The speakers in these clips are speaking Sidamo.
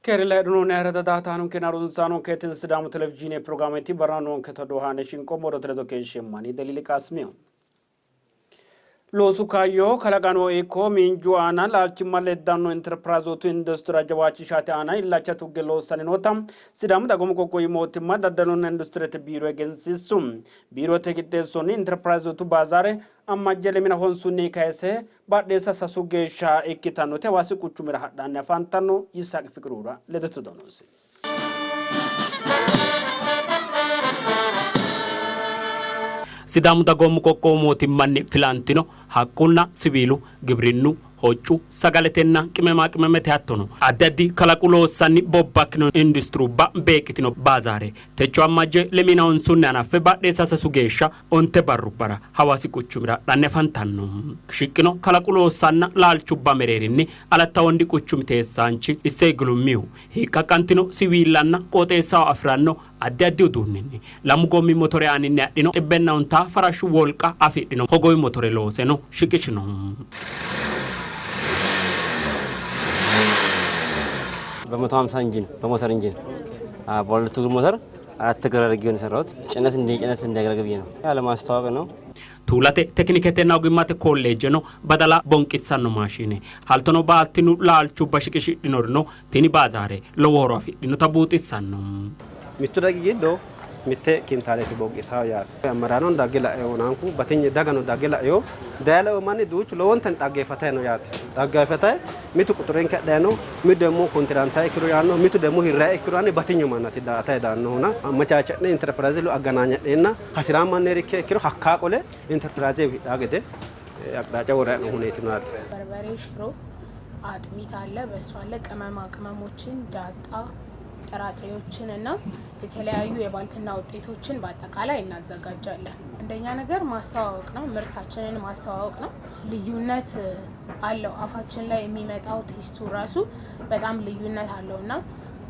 Keerila heedhinoonni ayirrada daa''ataanonkenna harunsaanonke tini Sidaamu Televizhiine pirogiraameti barra noonketa doohaane shinqoommo odoote ledo keeshsheemmo ani Deliili Qaasimiho. Loosu kaayyo kalaqano ikko miinju aana laalchimma leddanno interpirayzootu industira jawaachishate aana illacha tugge loossanni noota Sidaamu Dagoomu Qoqqowi Mootimma Daddalunna Industirete Biiro egensiissu. Biirote qixxeessonni interpirayzootu baazaare Ammajje lemina honsunni kayise badheessa sasu geeshsha ikkitannoti Hawaasi quchumira hadhanni afantanno. Yisaaq Fiqirura ledote donosi. Sidaamu Dagoomu Qoqqowu Mootimmanni filantino haqqunna siwiilu, gibrinnu, hoccu, sagaletenna qimema qimemete hattono addi addi kalaqu loossanni bobbakkino industirubba beeqqitino baazaare techo Ammajje lemiina honsunni hanaffe badheessa sasu geeshsha onte barrubbara Hawaasi quchumira hadhanni afantanno. Shiqqino kalaqu loossanna laalchubba mereerinni Alatta Wondi quchumi teessaanchi Issey Gulummihu hiiqqaqqantino siwiillanna qooxeessaho afi'ranno addi addi uduunninni lamu goommi motore aaninni adhino xibbenna ontaa farashshu wolqa afidhino hogowi motore looseno shiqishino. በመቶ ሀምሳ ኢንጂን በሞተር ኢንጂን በሁለቱ እግር ሞተር አራት እግር አድርጌ ነው የሰራሁት። ጭነት እንደ ጭነት እንዲያገለግል ብዬ ነው ያለማስተዋወቅ ነው። Tuulate Tekniketenna Ogimmate Kolleejjeno badala bonqissanno maashiine hattono baaltinu laalchubba shiqishidhinorino tini baazaare lowo horo afidhinota buuxissanno. Mittu dagi giddo mitte kintaaleeti bonqisawo yaate. Ammaraanono dagge la'ewo naanku batinye dagano dagge la'ewo daye la'ewo manni duuchu lowontanni xaggeeffatayi no yaate. Xaggeeffatayi mitu quxurenke adhayi no, mitu demmo kontiraantayi ikkiro yaanno, mitu demmo hirrayi ikkiro yaanni batinyu mannati daa''atayi daannohuna ammachaacha'ne interpirayze ledo agganaanya'neenna hasi'raa manni ikkiha ikkiro hakkaa qole interpirayze hidhaa gede aqxaaca worrayi hee'noommo huneeti no yaate. በርበሬ፣ ሽሮ፣ አጥሚት አለ፣ በሶ አለ፣ ቅመማ ቅመሞችን፣ ዳጣ፣ ጥራጥሬዎችን እና የተለያዩ የባልትና ውጤቶችን በአጠቃላይ እናዘጋጃለን። አንደኛ ነገር ማስተዋወቅ ነው፣ ምርታችንን ማስተዋወቅ ነው። ልዩነት አለው። አፋችን ላይ የሚመጣው taste ኡ ራሱ በጣም ልዩነት አለው እና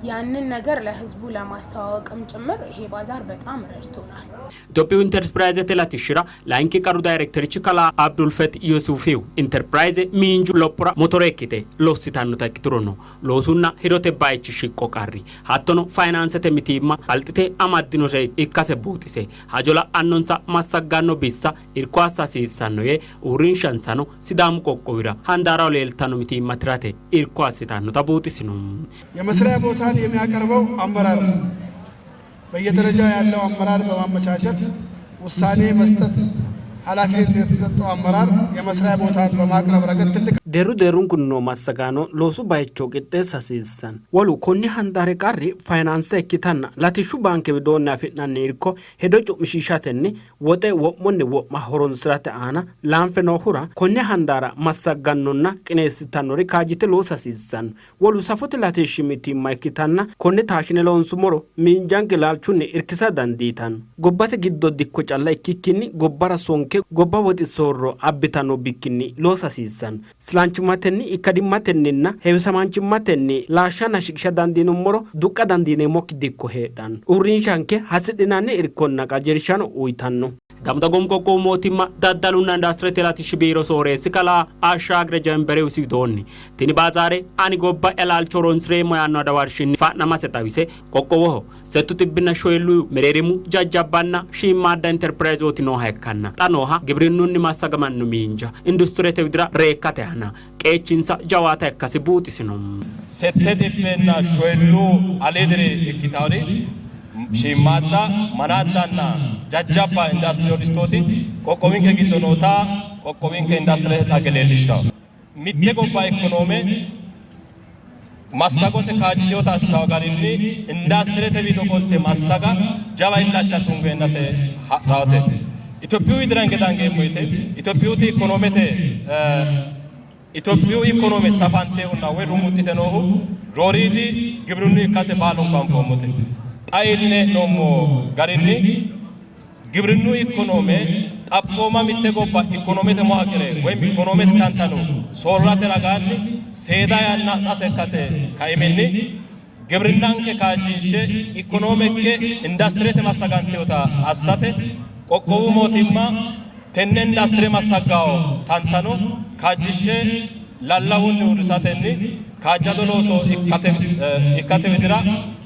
ያንን ነገር ለህዝቡ ለማስተዋወቅም ጭምር ይሄ ባዛር በጣም ረድቶናል። Itophiyu Interpirayzete latishshira layinki qaru dayrekterichi kalaa Abdulfet Yusufihu Interpirayze miinju lophora motore ikkite lossitannota ikkiturono loosunna hirote baychi shiqqo qarri hattono fayinaansete mitiimma qalxite amaddinose ikkase buuxise hajo la'annonsa massagganno bissa irko assa hasiissanno yee uurrinshansano Sidaamu qoqqowira handaaraho leeltanno mitiimma tirate irko assitannota buuxisino. የመስሪያ ቦታን የሚያቀርበው አመራር ነው። በየደረጃው ያለው አመራር በማመቻቸት ውሳኔ መስጠት ኃላፊነት የተሰጠው አመራር የመስሪያ ቦታን በማቅረብ ረገድ ትልቅ Deerru deerrunkunni noo massagaano loosu baycho qixxeessa hasiissanno. Wolu konni handaari qarri fayinaanse ikkitanna latishshu baanke widoonni afi'nanni irko hedo cu'mishiishatenni woxe wo'munni wo'ma horonsi'rate aana laanfe noohura konne handaara massaggannonna qineessitannori kaajjite loosa hasiissanno. Wolu safote latishshi mitiimma ikkitanna konne taashshine loonsummoro miinjanke laalchunni irkisa dandiitanno. Gobbate giddo dikko calla ikkikkinni gobbara sonke gobba woxi soorro abbitanno bikkinni loosa hasiissanno. Silanchimmatenni, ikkadimmatenninna heewisamaanchimmatenni laashshanna shiqisha dandiinummoro duqqa dandiineemmokki dikko heedhanno. Uurrinshanke hasidhinanni irkonna qajeelshano uytanno. Sidaamu Dagoomu Qoqqowu Mootimma Daddalunna Industirete Latishshi Biiro Sooreessi Kalaa Ashshaagre Jemberew isi widoonni, tini baazaare ani gobba'ya laalcho horonsi'reemmo yaanno adawarshinni fa'namase xawise, qoqqowoho settu xibbinna shoyilluu mereerimu jajjabbanna shiimmaadda interpirayzooti nooha ikkanna xa nooha gibrinnunni massagamanno miinja industirete widira reekkate aana qeechinsa jawaata ikkasi buuxisino. Sette xibbenna shoyilluu aliidiri ikkitannori shiimmaadda, manaaddanna jajjabba industiriyolistooti qoqqowinke giddo noota qoqqowinke industirete dhagge leellishshanno. Mitte gobba ikkonoome massagose kaajjitinota assitanno garinni industirete wido qolte massaga jawa illacha tungeennase ha'rannote. Itophiyu widira hinge dangeemmo woyte Itophiyuti ikkonoomete Itophiyu ikkonoome safantehunna woy rumuxxite noohu rooriidi gibrinnu ikkase baalunku anfoommote. Xa iilline hee'noommo garinni gibrinnu ikkonoome xaphooma mitte gobba ikkonoomete muwaqire woy ikkonoomete tantano soorrate ragaanni seeda yanna adhase ikkase kaiminni gibrinnanke kaajjinshe ikkonoomeke industirete massagantinota assate qoqqowu mootimma tenne industire massagganno tantano kaajjishshe lallawunni uurrisatenni kaajjado looso ikkate widira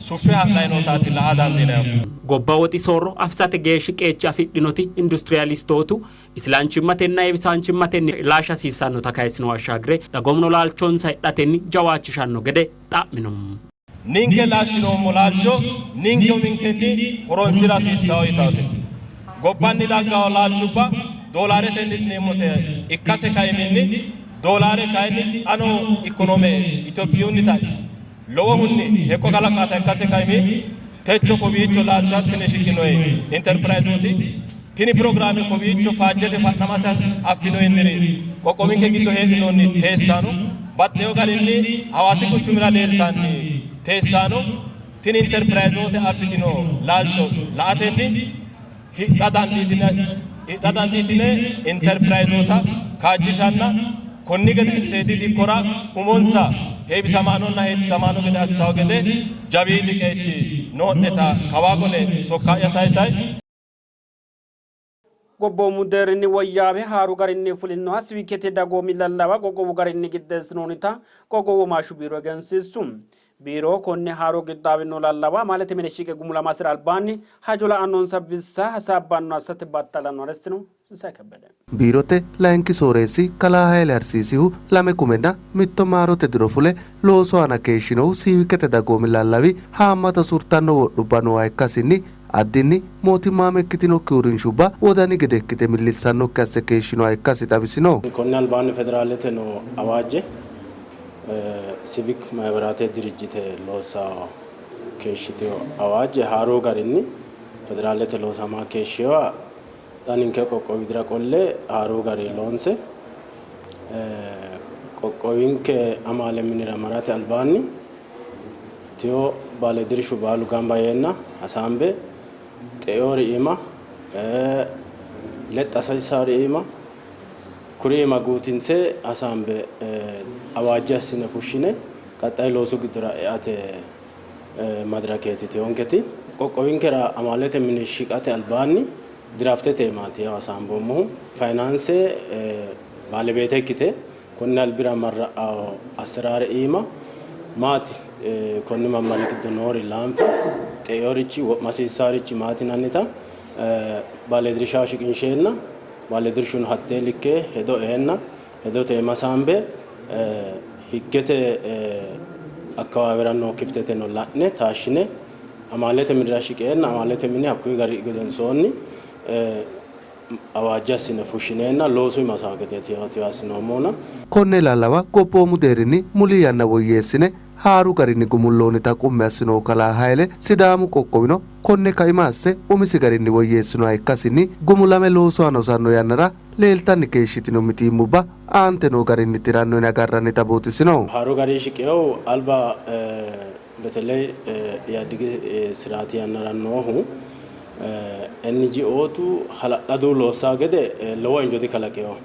suffe hadhanni nootaati la''a dandiinannihu. Gobba woxi soorro afisate geeshshi qeecha afidhinoti industiriyalistootu isilanchimmatenna heewisaanchimmatenni laashsha hasiissannota kayisino Ashshaagire, dagoomuno laalchonsa hidhatenni jawaachishanno gede xa'mino. Ninke laashshinoommo laalcho ninke uminkenni horonsi'ra hasiissanno yitaate. Gobbanni dagganno laalchubba doolaaretenni hidhineemmote ikkase kaiminni doolaare kayinni xa noo ikkonoome Itophiyunnita lowohunni hekko kalaqqaata ikkase kaimi techo kowiicho laalcho adhitine shiqqinoyi interpirayzooti tini pirogiraame kowiicho faajjete fa'namase affinoyinniri qoqqowinke giddo heedhinoonni teessaano baxxeewo garinni Hawaasi quchumira leeltanni teessaano tini interpirayzoote abbitino laalcho la''atenni hidha dandiitine interpirayzoota kaajjishanna konni gedenseedi dikkora umonsa heewisamaanonna hettisamaano gede assitanno gede jawiidi qeechi noo'neta kawaa qole sokka'ya saysay. Gobboomu deerrinni woyyaawe haaru garinni fulinoha sivikete dagoomi lallawa qoqqowu garinni qixxeessinoonnita qoqqowu womaashshu biiro egensiissu. Biiro konne haaro qixxaawino lallawa amaalete mine shiqe gumulamasira albaanni hajo la'annonsa bissa hasaabbanno assate battalanno arestino Sisayi Kebbede. Biirote layinki sooreessi kalaa Hayle Arsiisihu 2001 maarote diro fule loosu aana keeshshinohu siivikete dagoomi lallawi haammata surtanno wodhubba nooha ikkasinni addinni mootimmaame ikkitinokki uurrinshubba wodani gede ikkite millissannokki asse keeshshinoha ikkasi xawisino. Konni albaanni federaalete noo awaajje Sivik mahiberate dirijjite loossa keeshshitino awaajje haaruu garinni federaalete loosama keeshshinoha xa ninke qoqqowidira qolle haaruu garinni loonse qoqqowinke amaale minira marate albaanni tiyo baaledirshu baalu gamba yeenna hasaambe xe'eori iima lexxa hasiissaori iima kuri iima guutinse hasaambe awaajje assine fushshine qaxxayi loosu giddora eate madirakeeti tiyonketi. Qoqqowinkera amaalete mini shiqate albaanni diraaftete iimaati hasaamboommohu. Fayinaanse baalebeete ikkite konni albira marra''awo asseraare iima maati konni mammari giddo noori laanfe xe'eorichi wo'ma hasiissaarichi maati yinannita baaledirshaho shiqinsheenna baaledirshuno hattee likke hedo eenna hedote iima hasaambe higgete akkawaawera noo kifteteno la'ne taashshine amaalete minira shiqeenna amaalete mini hakkuyi gari gedensoonni awaajje assine fushshineenna loosu iima hosanno gedeeti assinoommohuna. Konne lallawa gobboomu deerrinni muli yanna woyyeessine haaru garinni gumulloonnita qummi assinohu kalaa Hayle, Sidaamu qoqqowino konne kaima asse umisi garinni woyyeessinoha ikkasinni gumulame loosu aana hosanno yannara leeltanni keeshshitino mitiimmubba aante noo garinni tiranno yine agarrannita buuxisino. Haaru garinni shiqinohu alba Beteley Ihaadigi siraati yannara noohu NGOtu hala'ladu loossawo gede lowo injo dikalaqino.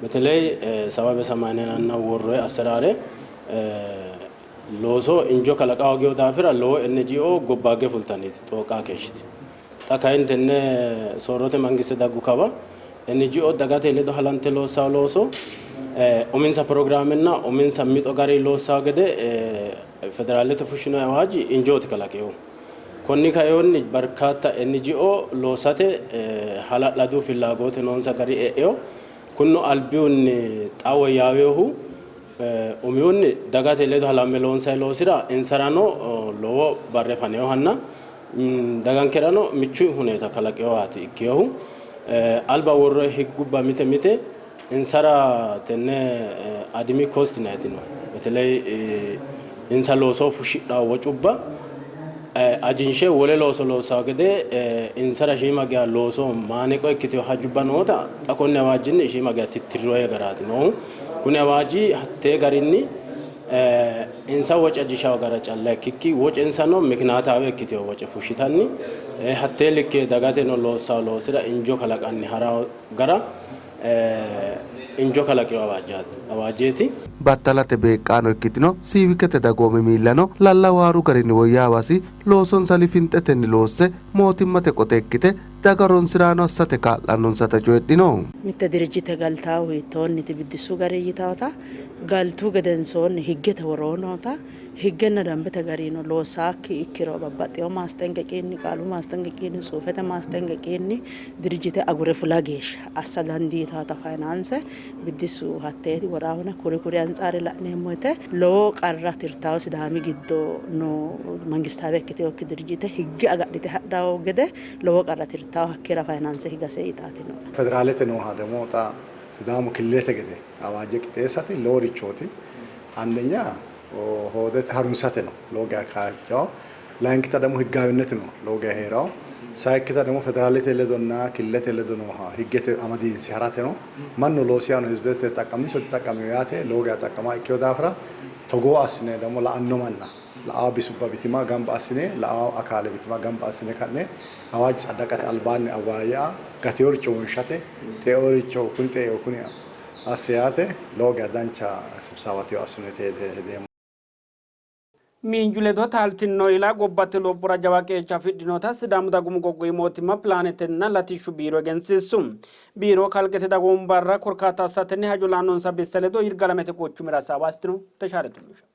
Beteley sawa be samaaniyanna worroyi asseraare looso injo kalaqa hoogino daafira lowo NGO gobbaagge fultanniiti xooqqa keeshshiti. Xa kayinni tenne soorrote mangiste daggu kawa NGO dagate ledo halante loossanno looso uminsa pirogiraamenna uminsa mixo garinni loossanno gede federaalete fushshinoonni awaaji injooti kalaqinohu. Konni kainohunni barkaatta NGO loosate hala'ladu fillaagoote noonsa gari e'ino. Kunino albihunni xa woyyaawinohu umihunni dagate ledo halamme loonsanni loosira insarano lowo barre faninohanna Dagankerano michu huneeta kalaqinohaati ikkinohu. Alba worroyi higgubba mite mite insara tenne adimi kost yinanniti no. Beteley insa loosoho fushshidhanno wocubba ajinshe wole looso loossanno gede insara shiima geya loosoho maaneqo ikkitino hajubba noota xa konni awaajinni shiima geya tittirroyi garaati noohu. Kuni awaaji hattee garinni Insa woce ajishawo gara calla ikkikki wocensano mikinaataawe ikkitino woce fushshitanni hattee likke dagateno loossawo loosira injo kalaqanni harawo gara injo kalaqino awaajeeti. Battalate beeqqaano ikkitino siivikete dagoomi miillano lallawu haaru garinni woyyaawasi loosonsa lifinxetenni loosse mootimmate qote ikkite daga horonsiraano assate kaa'lannonsata coyidhino. Mitte dirijjite galtaahu hiittoonniiti biddissu gari yitaawota galtuu gedensoonni higgete woroo noota higgenna dambete garino loossaakki ikkiro babbaxxewo maasxenqeqiinni, qaalu maasxenqeqiinni, tsuufete maasxenqeqiinni dirijjite agure fula geeshsha assa dandiitaata fayinaanse biddissu hatteeti woraahuna kuri kuri antsaare la'neemmo woyte lowo qarra tirtawo Sidaami giddo noo mangistaawe ikkiteewokki dirijjite higge agadhite hadhawo gede lowo qarra tirtawo hakkira fayinaanse higase yitaati nooe. Federaalete nooha demo xa Sidaamu killilete gede awaajje qixxeessate loworichooti. Andenya hoodete harunsateno lowo geya kaajjawo. Layinkita demo higgaawineteno lowo geya hee'rawo. Sayikkita demo federaalete ledonna killilete ledo nooha higgete amadiinse harateno mannu loosihano hizibete xaqqaminso dixaqqamino yaate lowo geya xaqqama ikkino daafira togoo assine demo la'anno manna la'awo bisubba bitima gamba assine la'awo akaale bitima gamba assine ka'ne awaaj tsaddaqate albaanni awwaayya'a gateeworicho wonshate xeeoricho kuni xeeo kuni asse yaate lowo geya dancha sibsawateo assinote yee hedeemmo. Miinju ledo taaltino ila gobbate lophora jawa qeecha afidhinota Sidaamu Dagoomu Qoqqowi Mootimma Pilaanetenna Latishshu Biiro egensiissu. Biiro kalqete dagoomu barra korkaata assatenni hajo la'annonsa bissa ledo Yirgalamete quchumira hasaawa assitino. Teshaale Tullusha.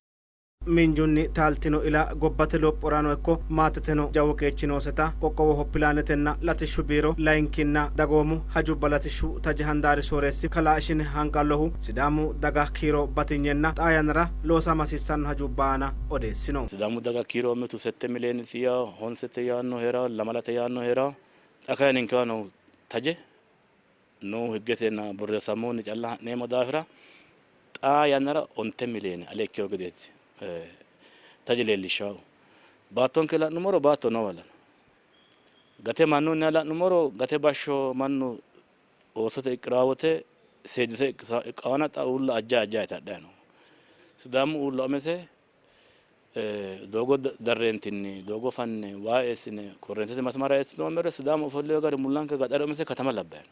Miinjunni taaltino ila gobbate lophorano ikko maateteno jawu qeechi nooseta qoqqowoho pilaanetenna latishshu biiro layinkinna dagoomu hajubba latishshu taje handaari sooreessi kalaa Ishine Hanqallohu Sidaamu daga kiiro batinyenna xaa yannara loosama hasiissanno hajubba aana odeessino. Sidaamu daga kiiro mitu sette mileeniti yawo, honsete yaanno hee'rawo, lamalate yaanno hee'rawo. Xa kayinni ninkewa noo taje noo higgetenna borreessammoonni calla ha'neemmo daafira xaa yannara onte miliyoone ale ikkino gedeeti taje leellishshaahu. Baattonke la'nummoro baatto noowa no. Gate mannunniha la'nummoro gate bashsho mannu oosote iqqiraa wote seedise iqqawana xa uulla ajja ajja yite hadhayi no. Sidaamu uulla umise doogo darreentinni, doogo fanne, waa eessine, korreentete masmara eessinoommero Sidaamu ofolleyo gari mullanke gaxare umise katama labbayi no.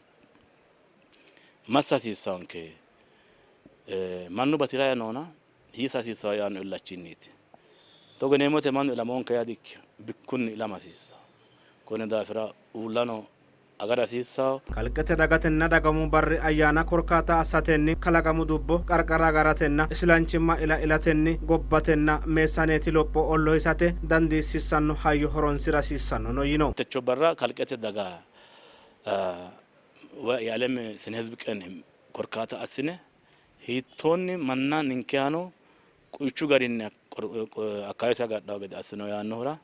Massa hasiissaanke mannu bati'rayi noona hiissa hasiissawo yaanno illachinniiti. Togo yineemmo wote mannu ilamoonke yaa dikkino, bikkunni ilama hasiissawo. Konni daafira uullano agara hasiissanno. Kalqete dagatenna dagoomu barri ayyaana korkaata assatenni kalaqamu dubbo qarqara agaratenna isilanchimma ila ilatenni gobbatenna meessaneeti lopho ollohisate dandiissiissanno hayyo horonsi'ra hasiissannono yino. Techo barra kalqete daga woy yealem sine hizb qen korkaata assine hiittoonni manna ninkehano quichu garinni akkaawesi agadhanno gede assino yaannohura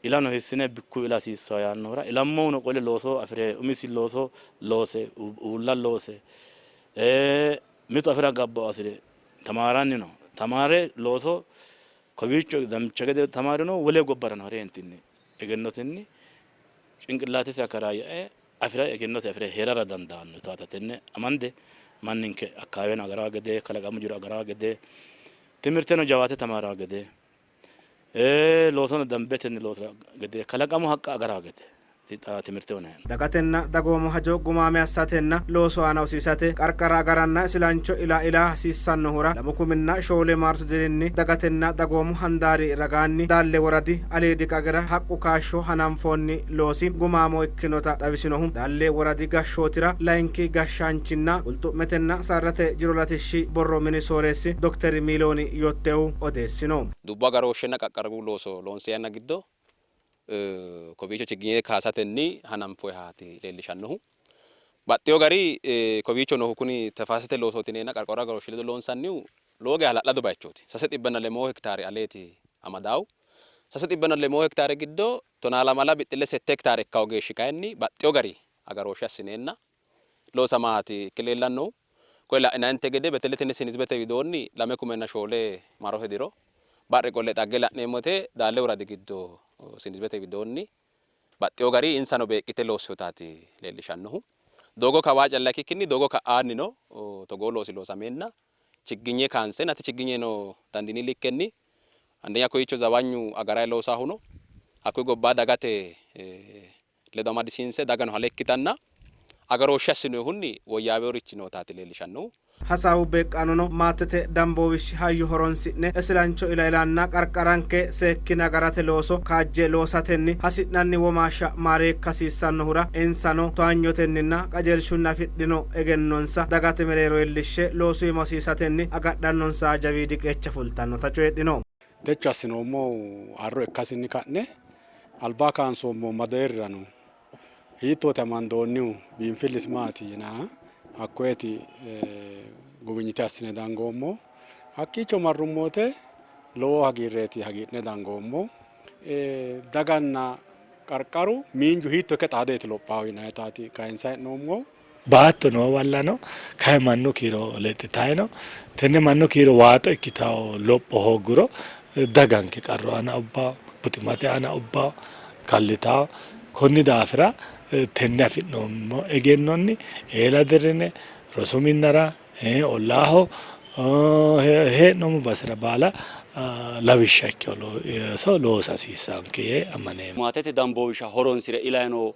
Ilano hiissine bikku ila hasiissanno yaannohura ilammohuno qole looso afi're umisi looso loose uulla loose mitu afi'ra gabbo hasi're tamaaranni no. Tamaare looso kowiicho dancha gede tamaarino wole gobbarano ha're egennotenni cinqillaatesi akaraayyae afi'ra egennote afi're hee'rara dandaanno yitaata tenne amande manninke akkaaweno agaraa gede kalaqamu jiro agaraa gede timirteno jawaate tamaaraa gede Loosono dambetenni loosira gede kalaqamu haqqa agara gede xa timirte uyinanni. Dagatenna dagoomu hajo gumaame assatenna loosu aana hosiisate qarqara agaranna isilancho ila ila hasiissannohura lamu kuminna shoole maarsu dirinni dagatenna dagoomu handaari ragaanni Daalle woradi aliidi qagira haqqu kaashsho hananfoonni loosi gumaamo ikkinota xawisinohu Daalle woradi gashshootira layinki gashshaanchinna Qulxu'metenna saadate jiro latishshi borro mini sooreessi Dokteri Miilooni Yottehu odeessino. Dubbu agarooshshenna qaqqarbu looso loonsi yanna giddo kowiicho chigginye kaasatenni hananfoyihaati leellishannohu. Baxxeewo gari kowiicho noohu kuni tefaasete loosooti yineenna qarqaru agarooshshi ledo loonsannihu lowo geya hala'lado bayichooti. Sase xibbenna lemoo hektaare aleeti amadaahu. Sase xibbenna lemoo hektaare giddo tonaa lamala bixxille sette hektaare ikkawo geeshshi kayinni baxxeewo gari agarooshshe assineenna loosamaati ikke leellannohu. Koye la'inanninte gede Beteletenni Sinizibete widoonni 2004 maarote diro barri qolle xagge la'neemmo wote Daalle woradi giddo Sinizibete widoonni baxxeewo gari insano beeqqite loossinotaati leellishannohu. Doogo kawaa calla ikkikkinni doogo ka'aannino togoo loosi loosameenna chigginye kaanse nati chigginyeno dandiini likkenni andenya koyicho zawanyu agarayi loosaahu no. Hakkuyi gobbaa dagate ledo amadisiinse dagano hale ikkitanna agarooshshe assinoyihunni woyyaaweworichi nootaati leellishannohu. Hasaawu beeqqaanono maatete damboowishshi hayyo horonsi'ne isilancho ila ilanna qarqaranke seekkine agarate looso kaajje loosatenni hasi'nanni womaashsha maareekka hasiissannohura insano towaanyotenninna qajeelshunni afidhino egennonsa dagate mereero iillishshe loosu iima hosiisatenni agadhannonsaha jawiidi qeecha fultannota coyidhino. Techo assinoommohu arro ikkasinni ka'ne alba kaansoommo madeerrirano hiittooti amandoonnihu biinfillisi maati yinanniha hakkoyeti guwinyite assine dangoommo. Hakkiicho marrummo wote lowo hagiirreeti hagiidhine dangoommo. Daganna qarqaru miinju hiitto ikke xaadeeti lophawo yinannitaati kayinsanni hee'noommohu. Baatto noowallano kayi mannu kiiro lexxitanni no. Tenne mannu kiiro waaxo ikkitanno lopho hoogguro daganke qarru aana ubbanno, buximate aana ubbanno, kallitanno. Konni daafira tenne afi'noommo egennonni eela dirrine rosu minnara, ollaaho hee'noommo basera baala lawishsha ikkino looso loosa hasiissannonke yee ammaneemmo. Maatete damboowishsha horonsi're ilayi noo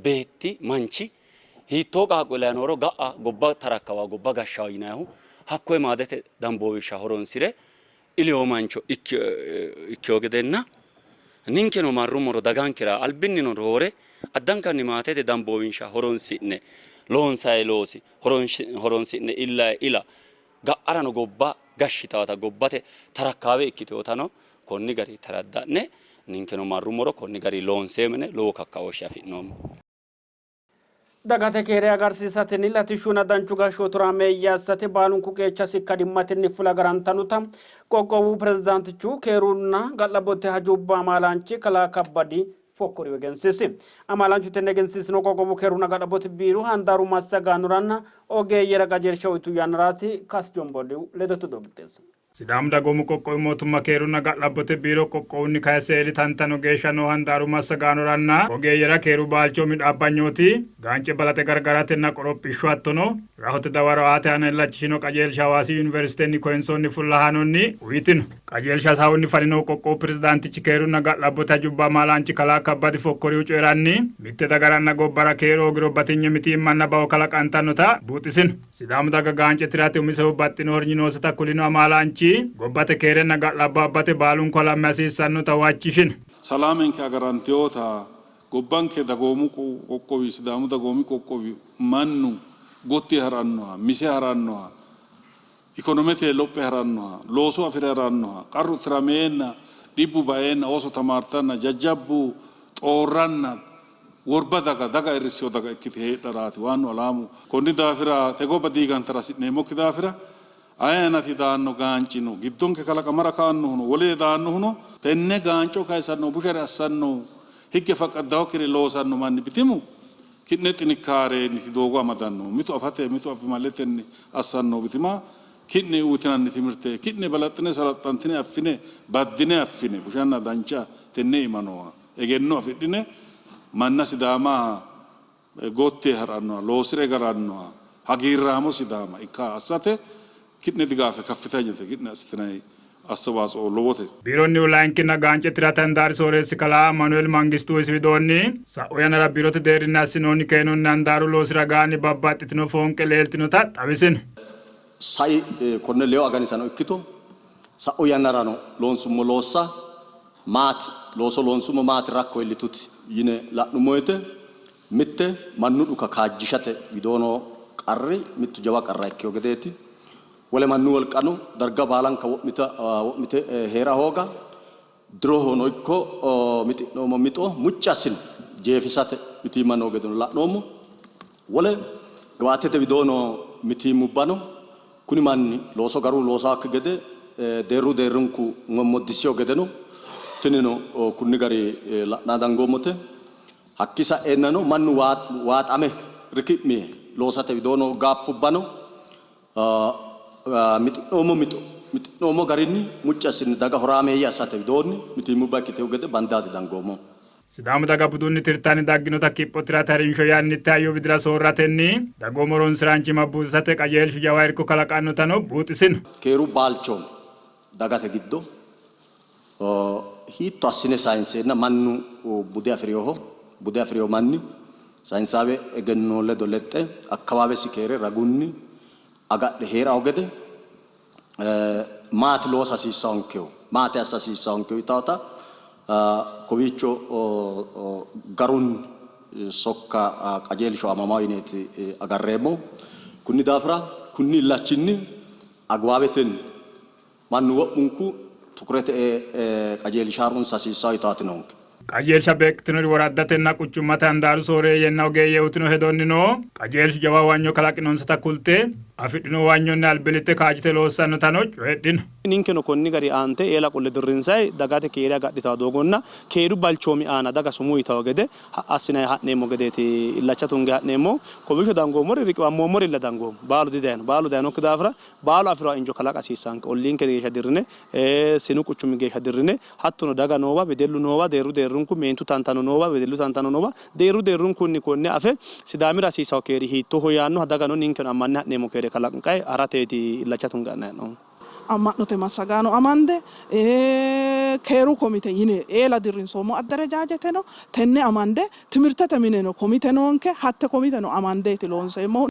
beetti manchi hiittoo qaaqqo ilayi nooro ga'a gobba tarakkawa gobba gashshawo yinannihu hakkoye maatete damboowishsha horonsi're ilino mancho ikkino gedenna ninkeno marrummoro dagankera albinnino roore addankanni maatete damboowinsha horonsi'ne loonsayi loosi horonsi'ne illayi ila ga'arano gobba gashshitawota gobbate tarakkaawe ikkitinotano konni gari taradda'ne ninkeno marrummoro konni gari loonseemmo yine lowo kakkaooshshe afi'noommo. Dagate keere agarsiisatenni latishshunna danchu gashshooti horaameeyye assate baalunku qeechasi ikkadimmatenni fula agarantannota qoqqowu pirezidaantichu keerunna ga'labbote hajubba amaalaanchi kalaa Kabbadi Fokkorihu egensiisi. Amaalaanchu tenne egensiisino qoqqowu keerunna ga'labbote biiro handaaru massagaanoranna ogeeyyera qajeelsha uytu yannaraati. Kaas Jomboliw ledote odoo qixxeessino. Sidaamu Dagoomu Qoqqowi Mootimma Keerunna Ga'labbote Biiro qoqqowunni kayisse eeli tantano geeshsha noo handaaru massagaanoranna ogeeyyera keeru baalchoomi dhaabbanyooti, gaance balaxe gargaratenna qorophishshu hattono rahote dawaro aate aana illachishino qajeelsha Hawaasi Yuniversitenni koyinsoonni fullahaanonni uytino. Qajeelsha hasaawunni faninohu qoqqowu pirezidaantichi keerunna ga'labbote hajubba amaalaanchi kalaa Kabbadi Fokkorihu coyi'ranni, mitte dagaranna gobbara keeru hoogiro batinye mitiimmanna bao kalaqantannota buuxisino. Sidaamu daga gaance tirate umisehu baxxino hornyi nooseta kulino amaalaanchi, gobbate keerenna ga'labbo abbate baalunku halamme hasiissannota huwachishino. Salaamenke agarantinota gobbanke dagoomu qoqqowi Sidaamu dagoomi qoqqowi mannu gotti ha'rannoha, mise ha'rannoha, ikonomete lophe ha'rannoha, looso afi're ha'rannoha, qarru tirameenna, dhibbu baeenna, ooso tamaartanna, jajjabbu xoorranna worba daga, daga ayirrissino daga ikkite heedharaati waannu alaamu. Konni daafira te gobba diigantara hasi'neemmokki daafira aye anati daanno gaancino giddonke kalaqamara kaannohuno wole daannohuno tenne gaanco kayisannohu bushare assannohu higge faqqaddawokkire loosanno manni bitimu ki'ne xinikkaareenniti doogo amadannohu mitu afate mitu afimaletenni assanno bitima ki'ne uyitinanni timirte ki'ne balaxxine salaxxantine affine baddine affine bushanna dancha tenne iima nooha egenno afidhine manna Sidaama gotte ha'rannoha, loosi're galannoha, hagiirraamo Sidaama ikka assate ki'ne digaafe kaffitanyete, ki'ne assitinanni assewaatsoo lowote. Biironnihu layinkinna gaance tirate handaari sooreessi kalaa Amaanueel Mangistuhu isi widoonni, sa'u yannara biirote deerrinni assinoonni keenonni handaaru loosi ragaanni babbaxxitino foonqe leeltinota xawisino. Sai konne leewu aganitano ikkito sa'u yannarano loonsummo loossa maati, looso loonsummo maati rakko iillituti yine la'nummo woyte mitte mannu dhuka kaajjishate widoo noo qarri mittu jawa qarra ikkino gedeeti. Wole mannu wolqano darga baalanka wo'mite hee'ra hooga, dirohono ikko mixi'noommo mixo mucci assine jeefisate mitiimma noo gedeno la'noommo. Wole giwaatete widoo noo mitiimmubbano kuni manni looso garunni loosaakki gede deerru deerrunku mommoddissino gedeno tinino kunni gari la'nanni dangoommote. Hakkii sa'eennano mannu waaxame riki'mi loosate widoo noo gaappubbano mixi'noommo mixo mixi'noommo garinni mucci assine daga horaameeyye assate widoonni mitiimmubba ikkitino gede bandaati dangoommo. Sidaamu daga budunni tirtanni dagginota kipho tirate harinsho yannitte hayyo widira soorratenni dagoomu horonsi'raanchimma buuxisate qajeelshu jawa irko kalaqannotano buuxisino. Keeru baalchoom dagate giddo hiitto assine sayinseenna mannu bude afi'rinoho, bude afi'rino manni sayinsaawe egenno ledo lexxe akkawaawesi keere ragunni agadhe hee'rawo gede maati loosa hasiissaonkehu maati assa hasiissaonkehu yitaata kowiicho garunni sokka qajeelsho aamamawo yineeti agarreemmohu. Kunni daafira kunni illachinni agwaawetenni mannu wo'munku tukurete ee qajeelsha harunsa hasiissawo yitaati noonke. Qajeelsha beeqqitinori woraddatenna quchummate handaaru sooreeyyenna ogeeyye uytino hedonnino qajeelshu jawa huwanyo kalaqinonsata kulte, afidhino huwanyonni albillitte kaajjite loossannotano coyidhino. Ninkeno konni gari aante eela qolle dirrinsanni dagate keere agadhitanno doogonna keeru balchoomi aana daga sumuu yitanno gede assinanni ha'neemmo gedeeti illacha tunge ha'neemmohu. Kowiicho dangoommori riqiwammoommorilla dangoommo. Baalu didayino. Baalu dayinokki daafira baalu afi'rinoha injo kalaqa hasiissaanke. Olliinke geeshsha dirrine, sinu quchumi geeshsha dirrine, hattono daga noowa, wedellu noowa, deerru deerrunku meentu tantano noowa, wedellu tantano noowa, deerru deerrunkunni konne afe Sidaamira hasiisanno keeri hiittooho yaannoha dagano ninkeno ammanne ha'neemmo keere kalanqayi harateeti illacha tunge ha'nanni hee'noommohu. Amma'note massagaano amande keeru komite yine eela dirrinsoommo adderejajeteno tenne amande timirtete mineno komite noonke hatte komiteno amandeeti loonseemmohu.